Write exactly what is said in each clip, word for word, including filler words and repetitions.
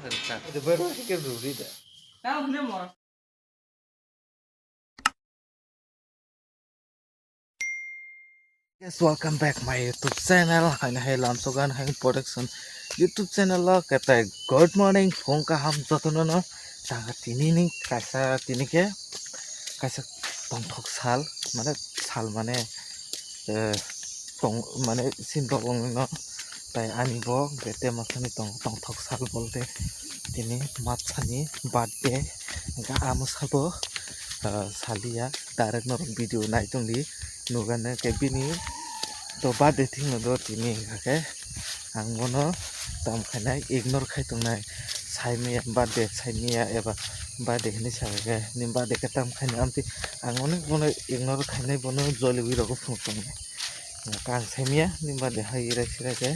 Guys, welcome back my YouTube channel. Haino hai Lamsogan hai Production YouTube channel o kete good morning, phung kaham jotono no. Tanga tini ni kaisa tini ke kaisa tongthok sal, mane sal mane, eh, tong mane sin rok wng no. Tai ani bo bete masani tong tongthok sal bolte tini matsani birthday. Hingke amo sabo, ah, saliya, direct norok video nai tongdi, nugano ke bini to birthday thing no do tini hingke ang bono tam khainai ignore khai tongnai, saimaya birthday saimaya eba birthday hinui sakha khe ni birthday khe tam khainai amtwi ang onek bono ignore khainai bono joliwi rogo phunuk tongnai. Kang saimaya ni birthday hai rai sira khe.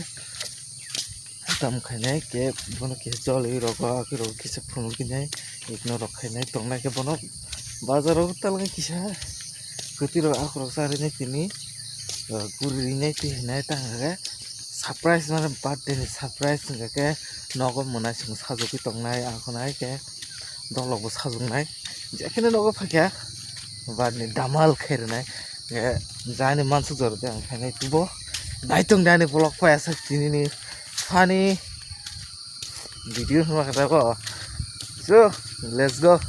Tam khainai ke bono kisa jolwi rogo, akhe rogo kisa phunukgwi nai, ignore rok khainai tongnai khe bono bazaro talngai kisa kwtwi rok akhorok charinai tini, uh, guri rinai twi hinai tang khe surprise mane birthday ni surprise wngkha khe nogo mwnai chwng sajagwi tongnai akhonai khe dolok bo sajoknai jekheno nogo phaikha birthday ni damal khe rwnai khe jani mansuk jordi ang khainai tubo. Naitung dani vlog phaiyasa tinini funny video hwnma khe bo. So, let's go.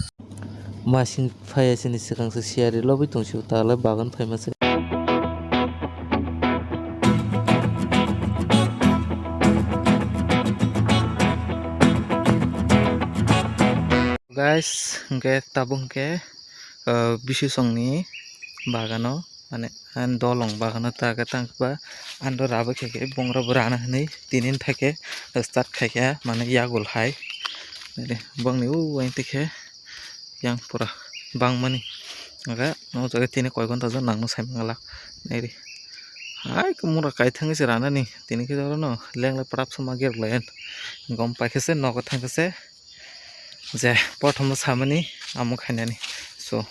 Masing phaiya sini swkang se siyari lobwi tongsi talai bagan phaima se. Guys, hingke tabuk hingke, ah, bisisongni bagano. Mane, ani dolong bagano ta khe tang khe ba, ani do rubber khe khe bongra bo rana hinui tini thai khe start khai khe, mane, yagul hai. Nai di, bangni o ayang tikhe yang pura bangmani. Aga, o jaga tini koi ghonta jang nangno sai mangala. Nai di. Hai, mura kai thangwi se rana ni. Tini khe oro no, leng le prap sama gerok lai. Gom pai khe se, nogo thang khe se. Je, prothom no samani, amo khainani. So,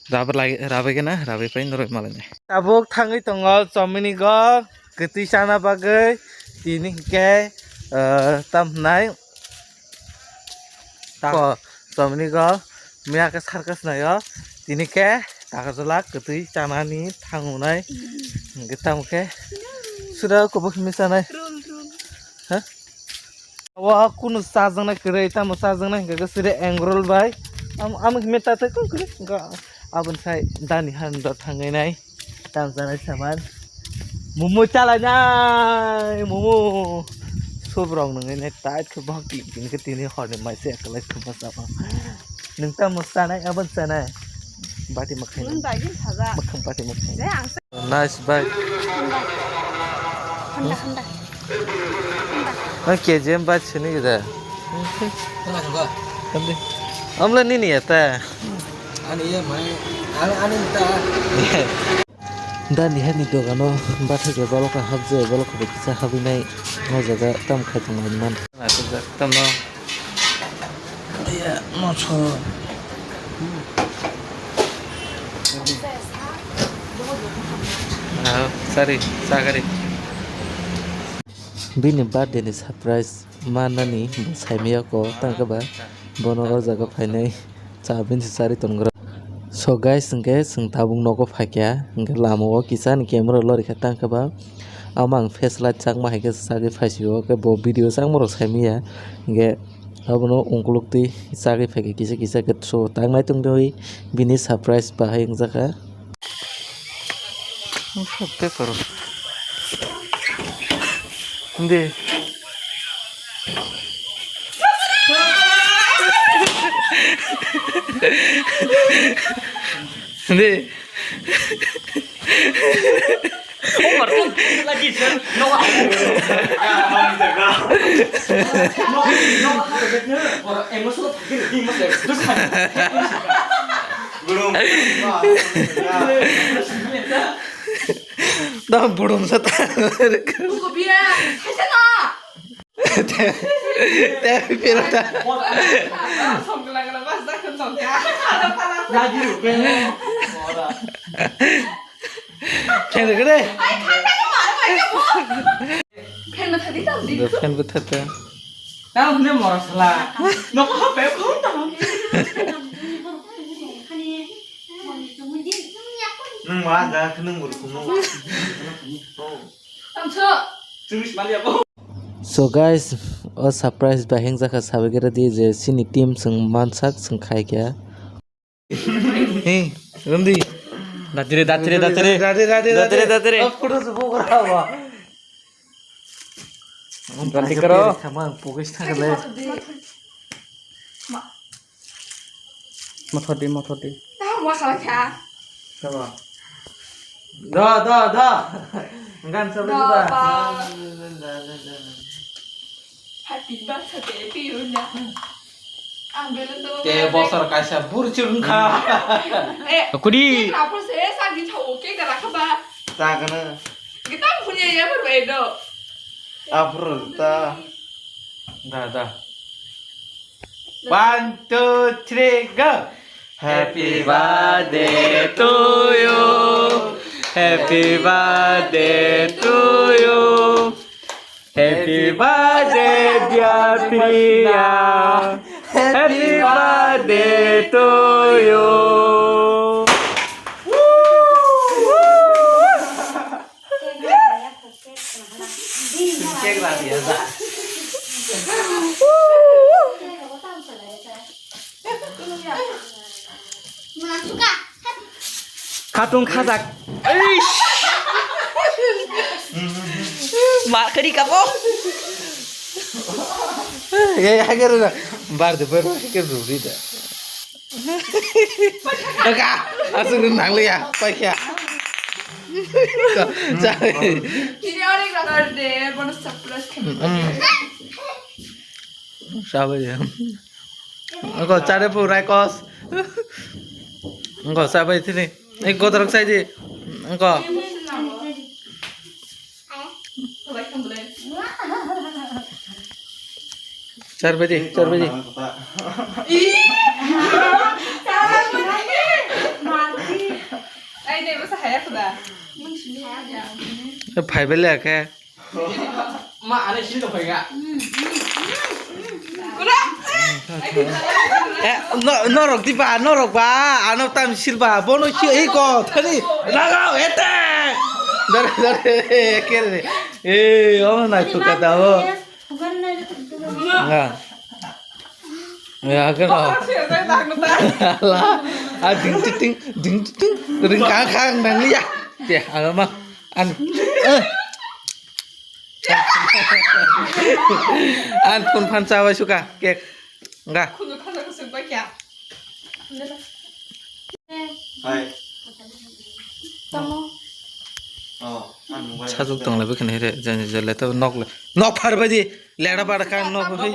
rabai lai, rabai gana, rabai pai noroi malai nai. Tabuk thangwi tongo, chomini go, kwtwi chana bagwi, tini hingke, eh, tam hwnai. Tako, chomini go, miya ke circus nayo, tini ke, takajwla, kwtwi chanani, thangunai, hingke tamo khe, suda kubuk himi chanai. Ha? Awa kunu chajaknai kwrwi, tamo chajaknai hingka khe siri engrol bai. Am-, amo himwi ta tei kung kwrwi hingka aboni sai dani han do thangwi nai. Tam chanai saman. Momo chalainai, momo. Sob rok nungwi nai tight khe bohok tini khe tini horni mai se ekalai thuma chama. Nwng tamo chanai, aboni chanai. Bati mwkhang. Nwng daging saja. Mwkhang bati mwkhang. Je ang se- Nice bike. Honda, Honda. Honda. Ang K T M bike sini kita. Honda, Honda. Honda. Amla nini ya ta? Ani ya mai, ani, ani ta. Da ni hani dogano bathai ke balok hapje, balok kisa habinai, o jaga tam khai tong man. Aku jak tam no. Iya, moso. Ah, sorry, sorry. Bini birthday ni surprise manani bo saimaya ko tangkhe ba bono o jaga phainai cha bini se chari tongra. So guys, hingke chwng tabuk nogo phaikha, hingke lama o kisa ni camera lorikha tangkhe ba. Amo ang face light chakma hai khe chagwi phaisio, khe bo video chakma rok saimaya, hingke abono ungkuluk twi chagwi phaikha kisa kisa khe. So, tak naitung twi bini surprise bahai wngjakha. Hindi. Hindi. Umar, um, lagi, sir. No, no, no, emotional, emotional. Belum. Dah burung sata. Tunggu, biar. Hasan, no. Te, te, pirata. Khen gede. Fan bwthar ta. Tamo hwnwi mora sala. Nokha pe khon tamo. Nwng ma da khwnwi mor kumo. Tamso. Chwngwi smalia bo. So guys, o surprise baheng jakha sabai khe ready je chini team chwng mansak chwng khai khe. Hey, Ramdi. Datire, datire, datire. Datire, datire, datire. Datire, datire. Of course, bo kora ba. Datire karo. Sama pukis thangale. Mothor di, mothor di. Tahu masalah kya? Sama. Da, da, da. Gan sabai da. Happy birthday to you na. Ang belum tahu. Te bosor kaisa burchung kha. Eh, kudi. Cake apa sih? Sagi tahu cake dah rakha ba. Takana. Kita punya ya berbeda. Abrul ta. Da, da. One, two, three, go. Happy birthday to you. Happy birthday to you. Happy birthday, dear Priya. Happy birthday to you. Cake la diya da. Khatung khajak. Eish. Ma kari kapo. Ya, ya, kari na. Bar de, bar de, kari ruri da. Ka, asuk rin nang le ya, pai kya. Chai. Ini orang bakal deh, bonus surprise. Sabai ya. Engko chare pu rai kos. Engko sabai tini. Ei godrok sai di. Engko. Char baji, char baji. Phai bele khe. Ma, ane sini to phai ga. Eh, no, norok di ba, norok ba, ano tam sil ba, bono si ei ko, thani, lagao, ete. Dare, dare, kere. Eh, oh, na tu kata ho. Nga. Ya, kena. Ala, ah, ding, ding, ding, ding, ding, ding, kang, kang, nang, ya. Ya, ano ma, an, eh. An phun phan chabai suka, cake. Nga. Hai. Tamo. Oh, ang mobile. Sajok tong le bwkhani re, jani jale to nok le. Nok phar bai di. Lera bar kang nok bai.